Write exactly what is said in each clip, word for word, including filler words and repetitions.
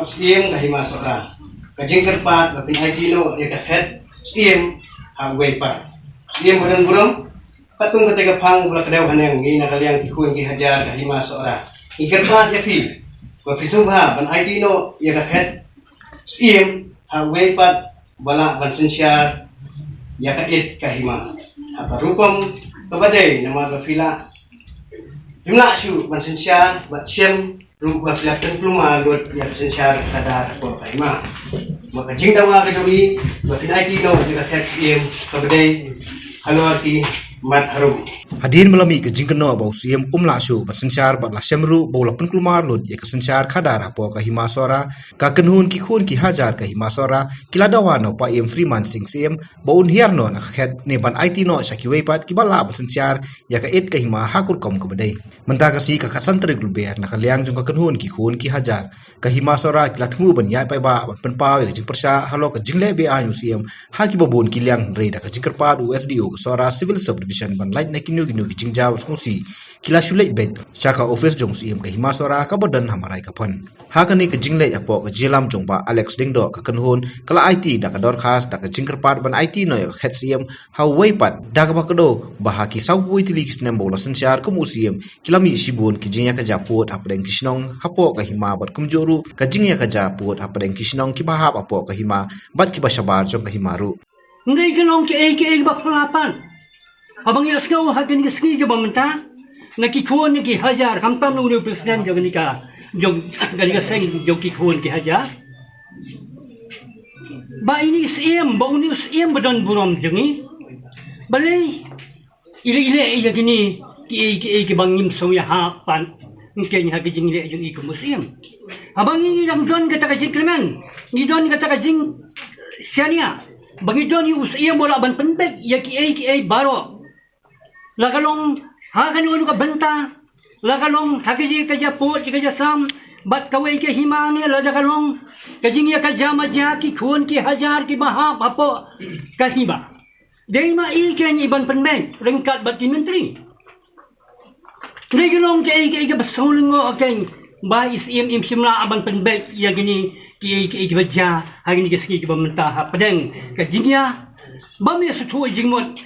Syiem ka Hima Sohra, ka jingkyrpad ba phin aiti noh ïa ka khet syiem ha uwei pat. Syiem ba don burom, katkum kata ka phang ba la kdew haneng, ngi na ka liang ki khun ki hajar ka Hima Sohra, ngi kyrpad ïa phi ba phi sngewbha ban aiti noh ïa ka khet syiem ha uwei pat ba lah ban synshar ïa ka ïit ka hima ha ka rukom kaba dei, namar ba phi lah, phim lah shuh ban synshar bad shem ruh ba phi la pynkulmar lut ïa ka synshar khadar hapoh ka hima. Bad ka jingdawa ka jong ngi ba phin aiti noh ïa ka khet syiem kaba dei halor ki mat harum. Hadien ba la mih ka jingkynnoh ba u Syiem um lah shuh ban synshar bad la shem ruh ba u la pynkulmar lut ïa ka synshar khadar hapoh ka Hima Sohra, ka kynhun ki khun ki hajar ka Hima Sohra ki la dawa na u Paiem Freeman Singh Syiem ba un hiar noh na ka khet ne ban aiti noh sha kiwei pat kiba lah ban synshar ïa ka ïit ka hima ha ka rukom kaba dei. Mynta ka sngi ka khatsan tarik Lber, na ka liang jong ka kynhun ki khun ki hajar ka Hima Sohra ki la thmu ban ïaid paidbah ban pynpaw ïa ka jingpyrshah halor ka jingleh be-aiñ u Syiem ha kiba bun ki liang, hynrei da ka jingkyrpad u S D O ka Sohra Civil Sub Division ban lait na kino kino ki jingjaw sngewsih, ki la shu leit beit sha ka ophis jong u Syiem ka Hima Sohra kaba don ha Maraikaphon. Ha kane ka jingleit hapoh ka jingïalam jong Bah Alex Lyngdoh, ka kynhun ka la aiti da ka dorkhas da ka jingkyrpad ban aiti noh ïa ka khet syiem ha uwei pat, da kaba kdew ba ha ki sawphew wei tylli ki snem ba u la synshar kum u Syiem ki la mih shibun ki jingïakajia pud hapdeng ki shnong hapoh ka hima bad kumjuh ruh ka jingïakajia pud hapdeng ki shnong kiba hap hapoh ka hima bad kiba shabar jong ka hima ruh. Hynrei ka long kaei kaei ba phylla pat. Haba ngi ïohsngew ha kane ka sngi kaba mynta, na ki khun na ki hajar, khamtam na une u president jong kane ka, jong kane ka seng jong ki khun ki hajar, ba ine i syiem, ba une u syiem ba don burom jong ngi, balei i leh, i leh ïa kine kiei kiei kiba ngim sngewbha pat, ngin ha ka jingleh jong i kum u syiem. Haba ngi, ngi dang don kata ka jingkyrmen, ngi don kata ka jingshaniah ba ngi don ïa u syiem ba lah ban pynbeit ïa kiei kiei baroh, la ka long ha kane ka bynta, la ka long ha ka jingïakajia pud, jingïakajia sam bad kawei ka hima ne, lada ka long ka jingïakajia majia ki khun ki hajar kiba hap hapoh ka hima. Dei ma i keiñ i ban pynbeit ryngkat bad ki myntri. Dei ka long kaei kaei kaba sngewlyngngoh keiñ ba i syiem im shym lah ban pynbeit ïa kine kiei kiei kiba jia ha kine ki sngi kiba mynta hapdeng ka jingïa bym ïa sngewthuh jingmut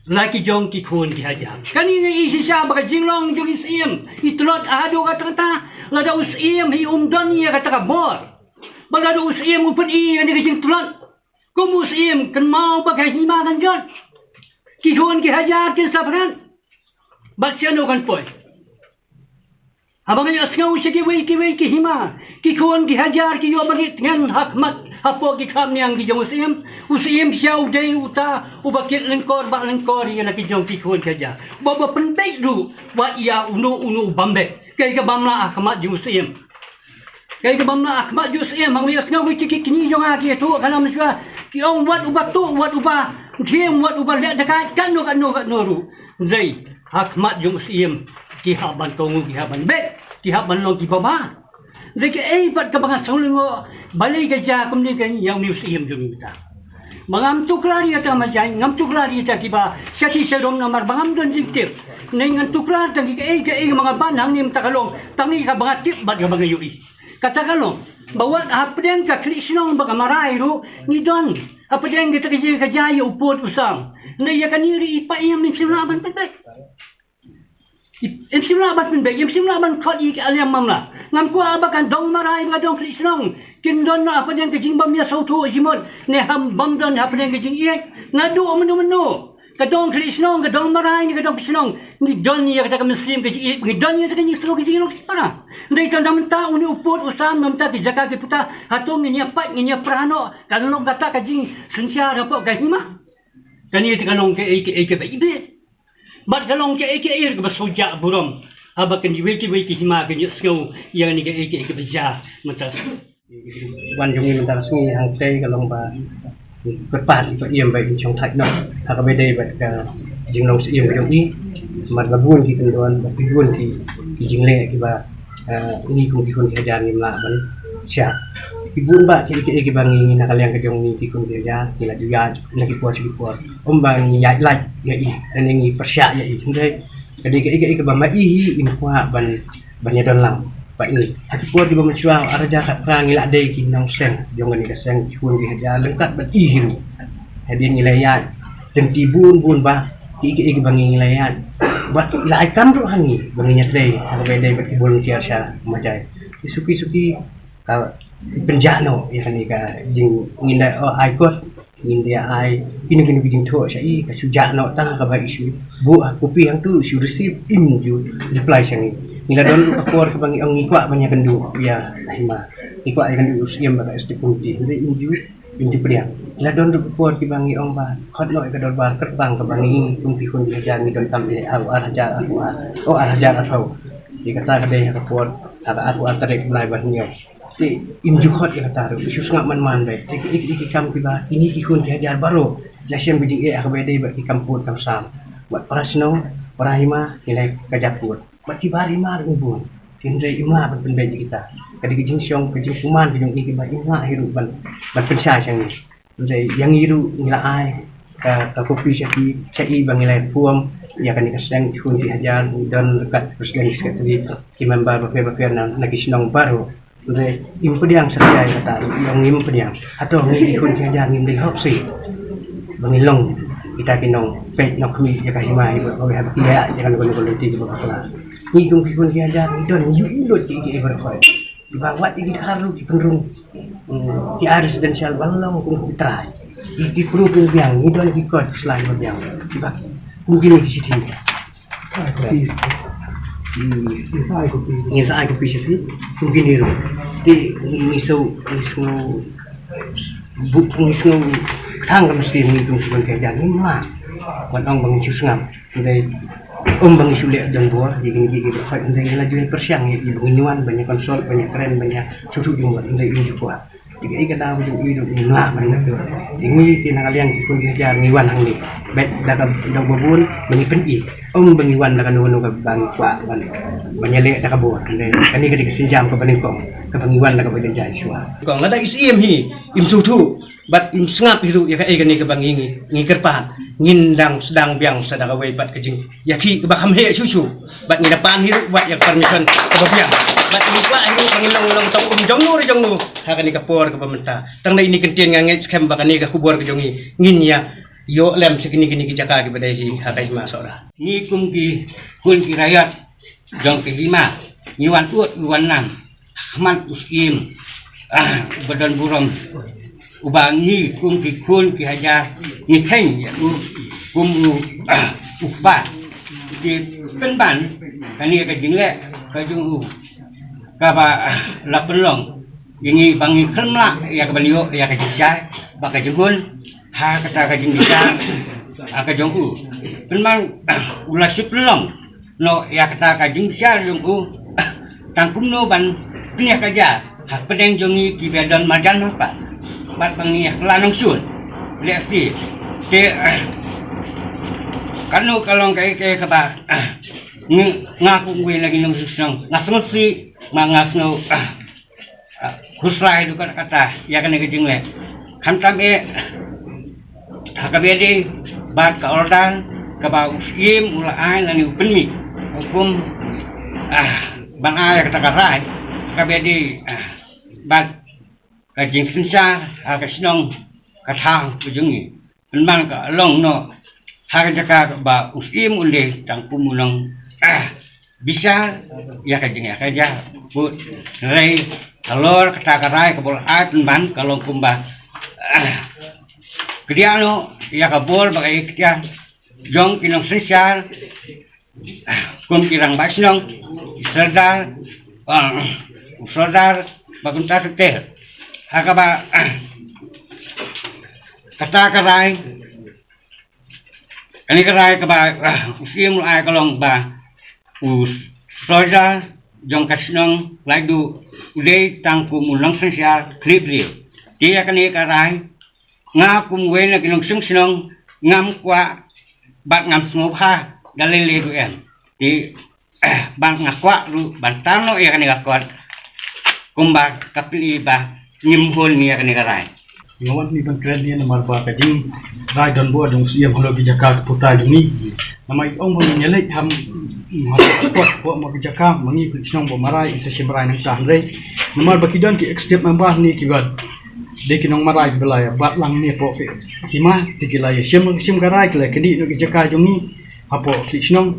la ki jong ki khun ki hajar. Kane ngi i shisha ba ka jinglong jong i syiem i tlot haduh katta katta, lada u syiem hi um don ïa kata ka bor, ba lada u syiem u pyni ïa kane ka jingtlot kum u syiem, kynmaw ba ka hima kan jot, ki khun ki hajar kin sa phriang bad shano kan poi. Haba nga ïohsngew sha kiwei kiwei ki hima, ki khun ki hajar ki ïoh ban rit tngen ha khmat hapoh ki khapniang ki jong u syiem. U syiem shisha u dei uta uba kit lyngkor bad lyngkor ïa la ki jong ki khun ki hajar, ba, ba pynbeit ruh wat ïa uno uno u bym beit. Kaei ka bym lah ha khmat jong u syiem. Kaei ka bym lah ha khmat jong u syiem. Haba nga ïohsngew ki, ki kñi jong nga ki ïathuh, ka nam shuwa ki ong wat uba tuh, wat uba thiem, wat uba leh dakaid, katno katno katno ruh, dei ha khmat jong u syiem ki hap ban kohnguh, ki hap ban beit, ki hap ban long kiba bha. Dei kaei pat kaba nga sngewlyngngoh, balei ka jia kumne keiñ ïa une u syiem jong ngi mynta. Ba ngam tuklar ïa ta ma jaiñ, ngam tuklar ïa ta kiba shathie sharom namar ba ngam don jingtip. Ne ngan tuklar tang ki kaei kaei ba nga ban hangne mynta ka long tang ïa kaba nga tip bad kaba nga ïohi. Kata ka long ba wat hapdeng ka khlieh shnong bad ka marai ruh ngi don hapdeng kata ka jingïakajia ïa u pud u sam. Ne ïa kane ruh i Paiem im shym lah ban pynbeit. Im shym lah ban pynbeit, im shym lah ban khot ïa ki aliam mamla. Ngam kwah ba ka dong marai bad ka dong khlieh shnong kin don hapdeng ka jingbym ïasngewthuh jingmut ne ham bym don hapdeng ka jingïeit. Naduh mynno mynno ka dong khlieh shnong, ka dong marai ne ka dong khlieh shnong, ngi don ïa kata ka mynsiem ka jingïeit, ngi don ïa kata ka jingsngew ka jingïeit para. Dei tang na mynta une u pud u sam, na mynta ki jaka ki puta, hato ngin ïa pait, ngin ïa pra noh, kan long kata ka jingsynshar hapoh ka hima? Kane te ka long kaei kaei kaba ibit. Bad ka long kaei kaei kaba shu jah burom haba kane kiwei kiwei ki hima kin ïohsngew ïa kane kaei kaei kaba jia mynta. Wan jong ngi mynta ka sngi hangtei ka long ba kyrpad ïa i Paiem ba in shong thait noh ha kaba dei bad ka jinglong syiem jong i. Namar ba bun ki kyndon bad ki bun ki, ki jingleh kiba, eh, ngi kum ki khun ki hajar ngim lah ban shah. Ki bun bah kiei kiei kiba ngi, ngi na ka liang ka jong ngi ki khun ki hajar ngi la ju ïaid na ki por sha ki por. Ym ba ngi ïaid lait ïa i, lane ngi pyrshah ïa i. Hynrei ka dei kaei kaei kaba ma i hi im kwah ban, ban ïadon lang. Bad ngi ha ki por kiba mynshuwa ar hajar khatphra ngi la dei ki nongseng jong kane ka seng ki khun ki hajar lyngkot bad i hi ruh. Hadien ngi la ïaid lynti bun bun ba ki ki kiba ngi la ïaid bad la ai kam ruh ha ngi ba ngin ïatrei ha kaba dei bad ki volunteer sha Majai. Ki suki suki ka pynjah noh ïa kane ka jing ngin da ai kot. Ngin da ai kino kino ki jingthoh sha i ka shu jah noh tang kaba i shu buh ha kopi hangtu shu receive im ju reply sha ngi. Ngi la don ruh ka por kaba ngi ong ngi kwah ban ïakynduh ïa ka hima, ngi kwah ïakynduh u siem bad ka executive committee, hynrei im ju im ju pdiang. Ngi la don ruh ka por kiba ngi ong ba khot noh ïa ka dorbar kyrpang kaba ngi kum ki khun ki hajar ngi donkam ïa u ar hajar arphew ar, oh, ar hajar arphew. Te kata ka dei ha ka por ha ka arphew ar tarik bnai ba hynñiew. Te im ju khot ïa kata ruh, i shu sngap man man beit. Te ki, ki, ki kam kiba kine ki khun ki hajar baroh la shem ka jingeh ha kaba dei bad ki kam pud kam sam. Bad para shnong, para hima, ngi leh ka jingpud. Bad ki bar hima ruh ngi bun. Hynrei im lah ban pynbeit ïa kita. Ka dei ka jingshong, ka jingkuman ka jong i kiba im lah hi ruh ban, ban pynshai sha ngi. Hynrei ïa ngi ruh ngi la ai ka, ka kopi sha ki, sha i ba ngi la form ïa kane ka seng ki khun ki hajar, ngi don ryngkat president, secretary, ki member bapher bapher na, na ki shnong baroh. Hynrei im pdiang sha ki ïa kata ruh, ïa ngi im pdiang. Hato ngi ki khun ki hajar ngim dei hok seh ba ngin long kita ki nongpeit nongkhmih ïa ka hima, ïa ka hima, ïa ka hima, ïa ka hima, ïa ka lynti kiba bakla. Ngi kum ki khun ki hajar ngi don, ngi ïohi lut ki, ki, ki baroh. Kiba wat ïa ki dkhar ruh ki pynrung. Hmm, ki ai residential ban long kum ki trai. Ki, ki pynrung pynbiang, ngi don ki kot ki slai ba biang. Kiba kum kine ki shithi. Ai, kopi. Hmm. Ngi sa ai kopi. Ngi sa ai kopi shithi. Kum kine ruh. Te ngi, ngi sngew, ngi sngew buk, ngi sngew kthang ka mynsiem ngi kum ki khun ki hajar ngi mlak. Wan ong ba ngin shu sngap. Hynrei ym ba ngi shu leh don bor, ïa kine ki, ki, ki, hynrei ngi la ju pyrshang ïa i ba ngin wan ban ïa consult, ban ïa kren, ban ïa shu shu jingmut, hynrei im ju kwah. Te kaei ka daw jong i ruh ngi mlak ban ïa. Te ngi te na ka liang ki khun ki hajar ngi wan hangne. Bad da ka daw ba bun ba ngi pyni. Ym ba ngi wan da kano kano kaba ngi kwah ban, ban ïaleh da ka bor. Hynrei kane ka dei ka sienjam kaba nyngkong kaba ngi wan da kaba jynjar shuwa. Kong lada i Syiem hi im sngewthuh bad im sngap hi ruh ïa kaei kane kaba ngi, ngi, ngi kyrpad, ngin dang sdang biang sa da kawei pat ka jingïakhih kaba kham heh shuh shuh. Bad ngi da pan hi ruh bad ïa ka permission kaba biang. Bad ngi kwah hi ruh ba ngin long, long tang um jong no re jong no ha kane ka por kaba mynta. Tang da ine i kyntien nga ngeit skhem ba kane ka khubor ka jong ngi ngin ïa ïoh lem sha kine, kine ki jaka kiba dei hi ha ka hima Sohra. Ngi kum ki khun ki raïot jong ka hima ngi wan ud, ngi wan nam ha khmat u Syiem, ah, uba don burom, uba ngi kum ki khun ki hajar ngi kheiñ ïa u kum u, ah, u kpa. Te pynban kane ka jingleh ka jong u kaba, ah, la pynlong ïa ngi ba ngi khlem lah ïa ka ban ïoh ïa ka jingshai bad ka jinghun ha kata ka jingbishar, ah, ka jong u. Pynban, ah, u la shu pynlong noh ïa kata ka jingbishar jong u, tang kumno ban pynïakajia hapdeng jong ngi kiba don marjan marpa. Bad ba ngi ïa kylla nongshun lehse. Te, ah, kano ka long kaei kaei kaba, ah, ngi, nga kum uwei na ki nongshun shnong nga sngewsih, ma nga sngew, ah, ah, khuslai haduh katta katta ïa kane ka jingleh. Khamtam eh ha kaba ïadei bad ka order kaba u Syiem u la ai lane u pynmih hukum, ah, ban ai ïa kata ka rai ha kaba ïadei, ah, bad ka jingsynshar ha ka shnong ka thaw ka jong ngi. Pynban ka long noh ha ka jaka kaba u Syiem u dei tang kum u nong, ah, bishar ïa ka jingïakajia pud. Hynrei halor kata ka rai kaba u la ai pynban ka long kumba, ah, kdiah noh ïa ka bor bad ka ikhtiar jong ki nongsynshar kum ki rangbah shnong, ki sordar, ah, u sordar ba kumta ter ter. Ha kaba, ah, kata ka rai, kane ka rai kaba, ah, u Syiem u la ai ka long ba u sordar jong ka shnong Laitduh u dei tang kum u nongsynshar khlieh briew. Te ïa kane ka rai nga kum uwei na ki nongshong shnong ngam kwah bad ngam sngewbha da lei lei ruh em. Te bad nga kwah ruh ban tan noh ïa kane ka kot kumba ka pyni ba ngim hun ïa kane ka rai. Nga wan ni ban kren ni namar ba ka jingrai don bor jong u Siem halor ki jaka ka puta jong ni. Namar i ong ba ngi leit ham, ham spot bor ma ki jaka ma ngi ki shnong bor marai i sa shim rai nangta hynrei. Namar ba ki don ki executive member ni ki bad de ki nong marai ki ba la ïa bat lang ni pok ki hima te ki la ïa shim shim ka rai ki la kyndiah noh ki jaka jong ngi hapoh ki shnong.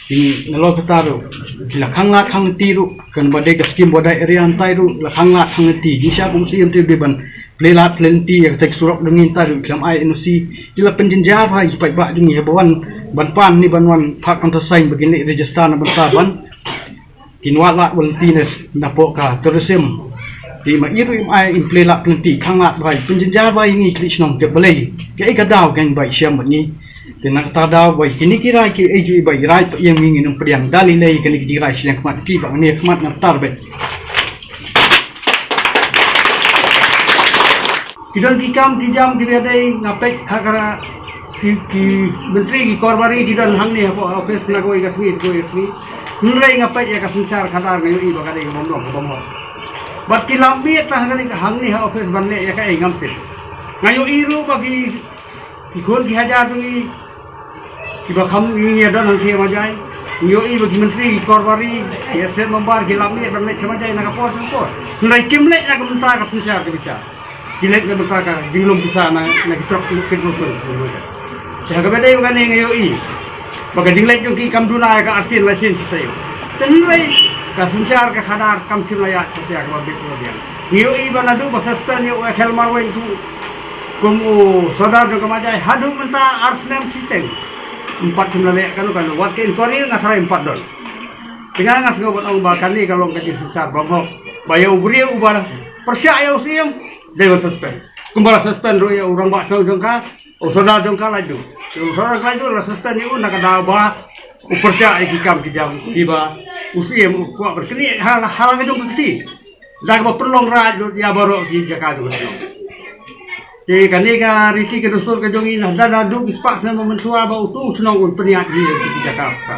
Ngi nalor kata ruh ki la khang lad khang lynti ruh kan ba dei ka skim ba dei area antai ruh la khang lad khang lynti. Jingshisha kum Siem te dei ban plie lad plie lynti ïa kata ka surok dang ngi antai ruh ki lam ai N O C. Ki la pynjynjar bha ïa ki paidbah jong ngi haba wan ban pan ni ban wan phah countersign ba kin leit register na bynta ban kin wad lad volunteers napoh ka tourism. Te ma i ruh im ai im plie lad plie lynti khang lad bha pynjynjar bha ïa ngi ki shnong te balei kaei ka daw kan ba i shem bad ngi. Te na kata daw ba kine ki rai ki ei ju ba i rai to ïa ngi ngin ym pdiang da lei lei kine ki rai shleng khmat ki ba ngi khmat na tar be. Ki don ki kam ki jam ki ba dei nga peit ha ka ki ki menteri ki korbari ki don hangne hapoh office na kawei ka sngi kawei ka sngi. Hynrei nga peit ïa ka synshar khadar nga ïohi ba ka dei ka bym long ka bym hok. Bad ki lap miet ta hangne hangne ha office ban leh ïa kaei ngam tip. Nga ïohi ruh ba ki ki khun ki hajar jong ngi kiba kham ngi ïa don hangtei ha Majai. Ngi ïohi ba ki menteri ki korbari ki executive member ki lap miet ban leit sha Majai na ka por sha ka por. Hynrei kim leit na ka bynta ka synshar ka bishar. Ki leit na ka bynta ka jinglum pisa na na ki trok ki trok. Te ha kaba dei ba kane ngi ïohi ba ka jingleit jong ki kam duna ïa ka arsien laisien shi taïew. Te hynrei ka synshar ka khadar kam shym la ïaid sha kaba biang kaba biang. Ngi ïohi ba naduh ba suspend ïa u Akhil Marwein tu kum u sordar jong ka Majai haduh mynta ar snem shiteng. Ym pat shym la leh kano kano wat ka inquiry nga tharai ym pat don. Te nga nga sngew ban ong ba kane ka long ka jingsynshar bymhok ba ïa u briew uba pyrshah ïa u Siem dei ban suspend. Kumba la suspend ruh ïa u rangbah shnong jong ka, u sordar jong ka Laitduh. Ïa u sordar Laitduh la suspend ïa u na ka daw ba u pyrshah ïa ki kam ki jam kiba u Siem u kwah ban knieh ha la ha la ka jong ka kti. Da kaba pynlong raid lut ïa baroh ki jaka jong ka shnong. Te kane ka riti ka dustur ka jong ngi na da da duk ki spah snem mynshuwa ba utu u shnong un pynïaid ïa ki jaka ka.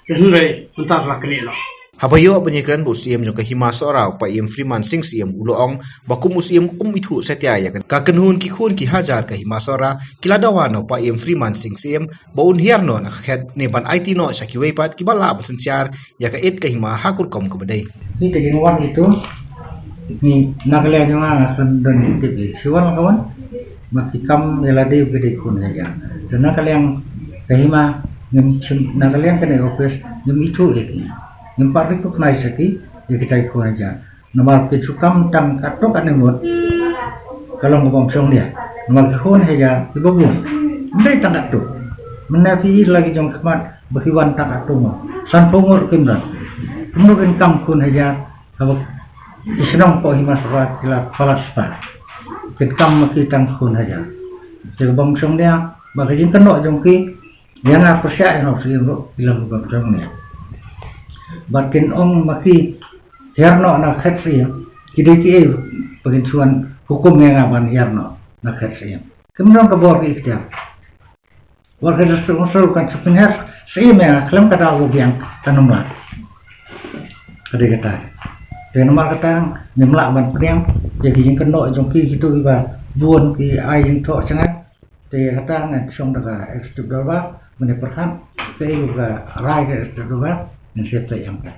Te hynrei mynta la knieh noh. Haba ïoh ban ïakren bad u Siem jong ka Hima Sohra u Paiem Freeman Singh Syiem u la ong ba kum u Siem um ithuh satia ïa ka kynhun ki khun ki hajar ka Hima Sohra ki la dawa na u Paiem Freeman Singh Syiem ba un hiar noh na ka khet ne ban aiti noh sha kiwei pat kiba lah ban synshar ïa ka eit ka hima ha ka rukom kaba dei. Hi ka jingwan itu ni na ka liang jong nga nga kan don ni tip i siwan ka wan ma ki kam ïa lade ka dei khun hajar. Te na ka liang ka hima ngim shim na ka liang kane office ngim ithuh ïa ki. Ngim pat recognize ïa ki ïa kitai khun hajar. Namar ki shu kam tang katto katne ngut ka long ka bym shong nia. Namar ki khun hajar kiba bun ym dei tang katto. Mynne phi i la ki jong khmat ba ki wan tang katto ngut. Sanphew ngut kim don. Kumno kin kam khun hajar haba ki shnong poh Hima Sohra ki la palat spah. Kin kam ma ki tang khun hajar. Te ka bym shong nia ba ka jingkynnoh jong ki ïa nga pyrshah ïa nga u Syiem ruh ki long kiba pyrshah ïa nga. Bad kin ong ma ki hiar noh na khet Syiem ki dei kiei ba kin shu wan hukum ïa nga ban hiar noh na khet Syiem. Kim don ka bor ki ikhtiar. Bor ka dei shu shu kan shu pynhiar Syiem ïa nga khlem ka daw ba biang kan ym lah. Ka dei kata. Te namar kata ngim lah ban pdiang ïa ki jingkynnoh jong ki kito kiba bun ki ai jingthoh sha nga. Te kata ngan shong da ka executive dorbar mynne pyrkhat kaei ka rai ka executive dorbar ngan sep te ïa nga.